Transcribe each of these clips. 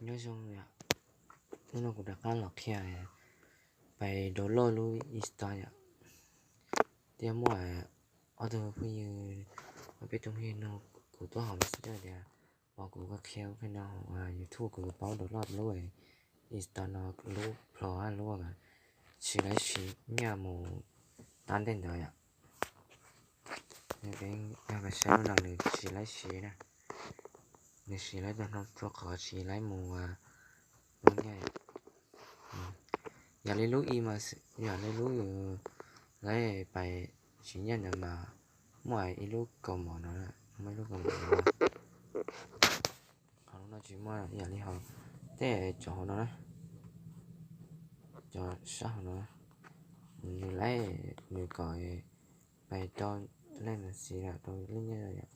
Nyob zoo yom, hnub no kuv rov qab los qhia pais download lub install yom. Thiab muaj ob tug phooj ywg, ob peb tug phooj ywg nug kuv tuaj hauv messenger tias, ua kuv qhia ua no, YouTube kuv paub download lub install no, lub Pro lub tsis laib siv nyiaj mus tab ntej ntawd yom. Peb saib lub no nws tsis laib siv na, nws siv laib tag no rau qhov tsis laib mus ua nyiaj. Yam li lub i mas, yam li lub yus laib pais siv nyiaj ntawd mas muaj ib lub kaus mom no, muaj ib lub kaus mom no. Qhov lub no tsis muaj, yam li hauv tej cov hauv no na, cov sab hauv no, nws laib, nws kom pais rau lej mas siv rau lub nyiaj yom.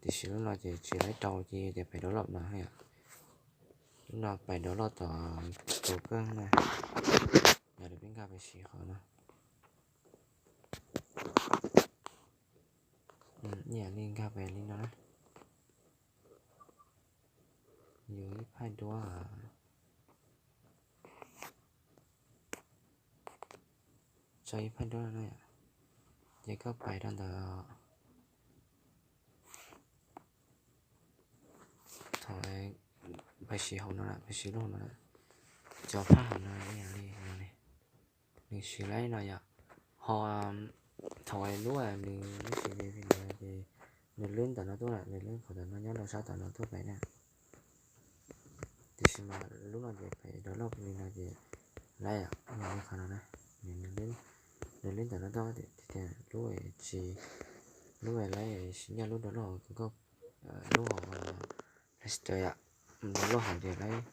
Tiam sis lub no ces tsis laib rau ces tias pais download no yom. Lub no pais download tom tus kawg na. Yog li peb nkag pais siv qhov no, yam li nkag pais li no na, yus ib phaj duab, tso ib phaj duab no na, ces koj pais rau ntawd, thaum pais siv hauv no, pais siv lub hauv no, cov phaj hauv no yam li no ne, nws siv laib no yom. Ho thaum lub nws, lub siv li no ces nws lwb ntawm no tuaj, nws lwb qhov ntawm no nyob rau sab tom no tuaj pem na. Tiam sis mas lub no ces pem download li no ces laib yam li qhov no na, nws lwb ntawm no tuaj tias lub tsis, lub laib siv nyiaj lub download, lub hauv Play Store yom, download hauv ces laib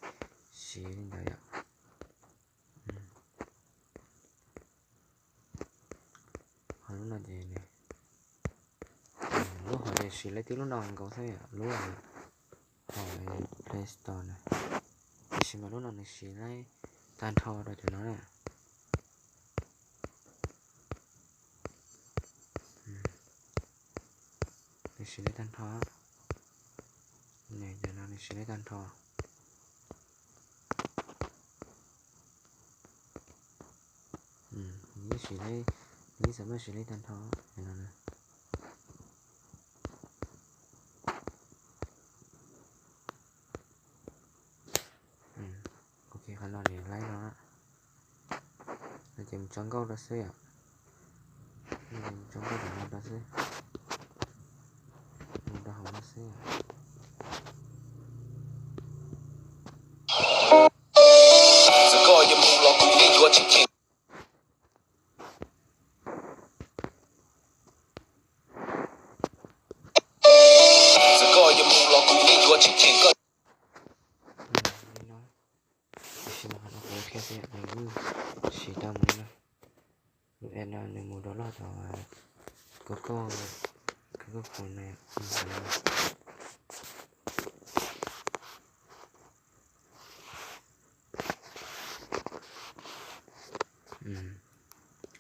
siv li ntawd yom. Ho lub no ces, lub hauv ces siv laib tib lub no nkaus xwb yom, lub hauv Play Store na. Tiam sis mas lub no nws siv laib tag nrho rau cov no na. Nws siv laib tag nrho, cov no nws siv laib tag nrho. Nws yeej siv laib, nws yeej xav muab siv laib tag nrho no na. Ok, qhov no nws laib no, no ces mus tso nkauj rau xwb yom. Mus tso nkauj rau no rau xwb, mus rau hauv no xwb. Li no, tiam sis mas qhov no kuv qhia xwb, nws yeej siv tau mus li no. Lub app no nws mus download tau Google, Google Chrome no.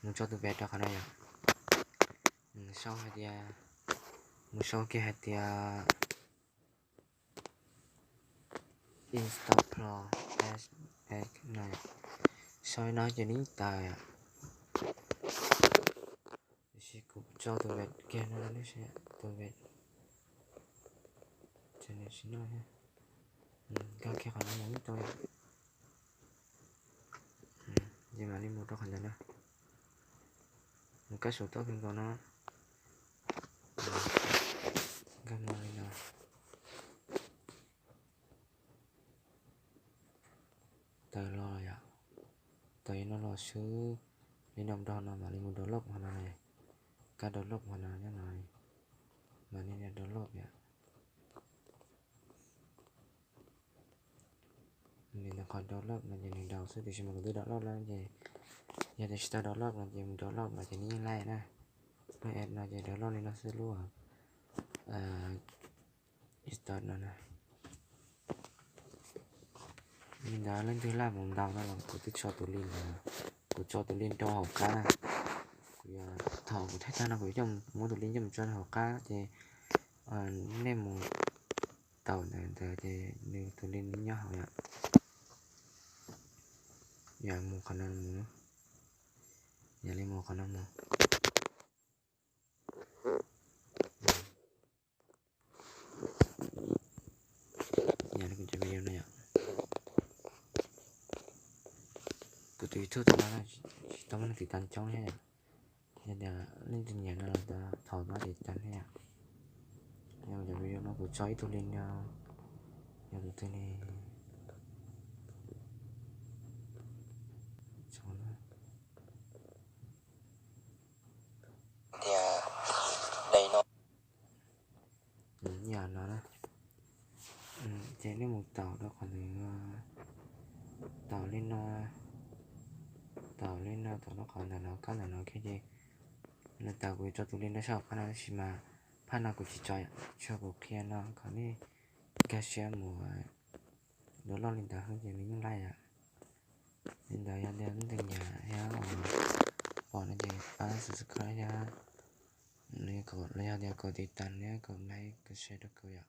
Mus tso tus pem rau qhov no yom. Sau hais tias, mus sau kiag hais tias install Pro X no, sau li no ces nws tawm. Tiam sis kuv tso tus vem kiag no, tus vem, ces nws tsis noj thiab. Nkag kiag qhov no mus yeej tau yom. Ces mam li mus rau qhov ntawd na. Mus kab saum toj kawg nkaus no. Nkag mus li no. Tawm los yom, tawm li no los xwb, li no nrog no mam li mus download qhov no, kab download qhov no nyob no, mam li download yom. Nws ntawm qhov download no ces nws download xwb, tiam sis mas kuv twb download lawm ces yog tias tsis tau download no ces mus download no ces nws yeej laij na. Lub app no ces download li no xwb, lub install no na. Li ntawd leej twg laj mus ntaus no los kuv twb tso tus link, kuv tso tus link rau hauv qab na. Kuv yog thaum kuv thaij tag no kuv coj muab tus link coj mus tso rau hauv qab ces nej mus tau ntawd ntawd ces nws tus link nws nyob hauv yom. Yog mus qhov no mus, yog li mus qhov no mus. Yog li kuv cov video no yom, kuv tus YouTube tau no tsis tau muaj neeg tiv tas coob thiab yom. Yog tias leej twg nyiam no los thaum no tiv tas thiab yom. Yog kuv cov video no kuv tso ib tug link no, yog tus twg li tias daim no, yam no na. Ces nej mus taus rau qhov ntawd, taus li no, taus li no, taus rau qhov ntawm no, kab ntawm no kiag ces nws tawm kuv tso tus link rau saum phab no, tab sis mas phab no kuv tsis tso, tsuas kuv qhia no kom nej nkag siab mus download li ntawd xwb ces nws yeej laij yom. Li ntawd yog tias leej twg nyiam thiab pom no ces pab subscribe thiab, los yog tias kom tiv tas thiab kom like kom share rau kuv yom.